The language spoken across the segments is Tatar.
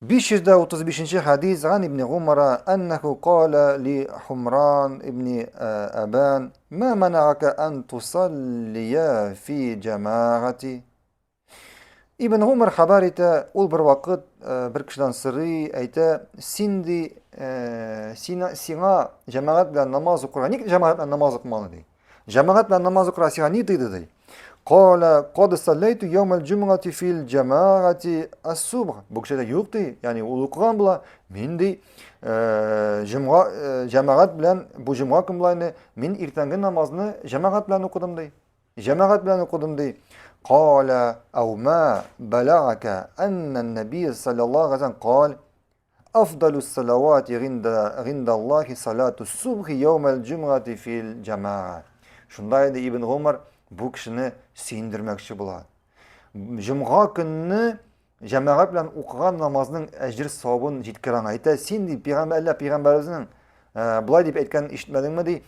535 нче хәдис Ган ибн Гумара аннаху кала ли Хумран ибн Абан ма манагака ан тусаллия фи джамагати. Ибн Гумар хәбәр итә, ул бер вакыт бер кешедән сорый, әйтә, син ди, сиңа җәмәгать белән намаз укырга, ник җәмәгать белән намаз укымадың ди. Җәмәгать белән намаз укырга сиңа ни тыйды ди. Кала кад саллайту яумал җумгати фил җәмәгати ас-субх. Бу кеше дә юк ди, ягъни ул укыган була. Мин ди, җомга җәмәгать белән бу җомга көн була инде, мин иртәнге намазны җәмәгать белән укыдым ди. Җәмәгать белән укыдым ди. Кала ау ма балагака анна an-nabiy саллаллаһу алейһи ва саллям кал Афдалус салавати гиндаллахи салату субхи яумәл җумгати фил җамаа. Шунда инде Ибн Гумар бу кешене сөендермәкче була. Җомга көнне җәмәгать белән укыган намазның әҗер савабын җиткерә аңа. Әйтә, син ди, пәйгамбәр, әллә пәйгамбәребезнең болай дип әйткәнен ишетмәдеңме ди?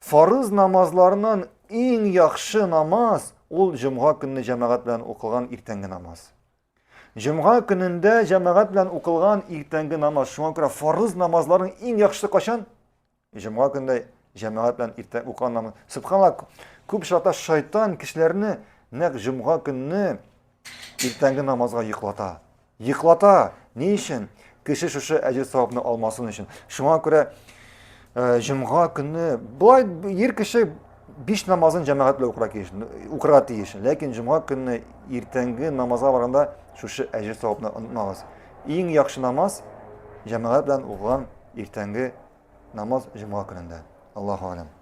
Фарыз намазларыннан иң яхшы намаз ул җомга көнне җәмәгать белән укылган иртәнге намаз. Җомга көнендә җәмәгать белән укылган иртәнге намаз. Шуңа күрә фарыз намазларның иң яхшысы кайчан? Җомга көнендә җәмәгать белән иртә укыган намаз. Субханаллах, күп чакта шайтан кешеләрне нәкъ җомга көнне иртәнге намазга йоклата. Йоклата. Ни өчен? Кеше шушы әҗер савапны алмасын өчен. Шуңа күрә э, җомга көнне болай ир кеше биш намазын җәмәгать белән укырга тиеш, укырга тиеш. Ләкин җомга көнне иртәнге намазга барганда шушы әҗер савапны онытмагыз. Иң яхшы намаз җәмәгать белән укыган иртәнге намаз җомга көнендә. Аллаһу алям.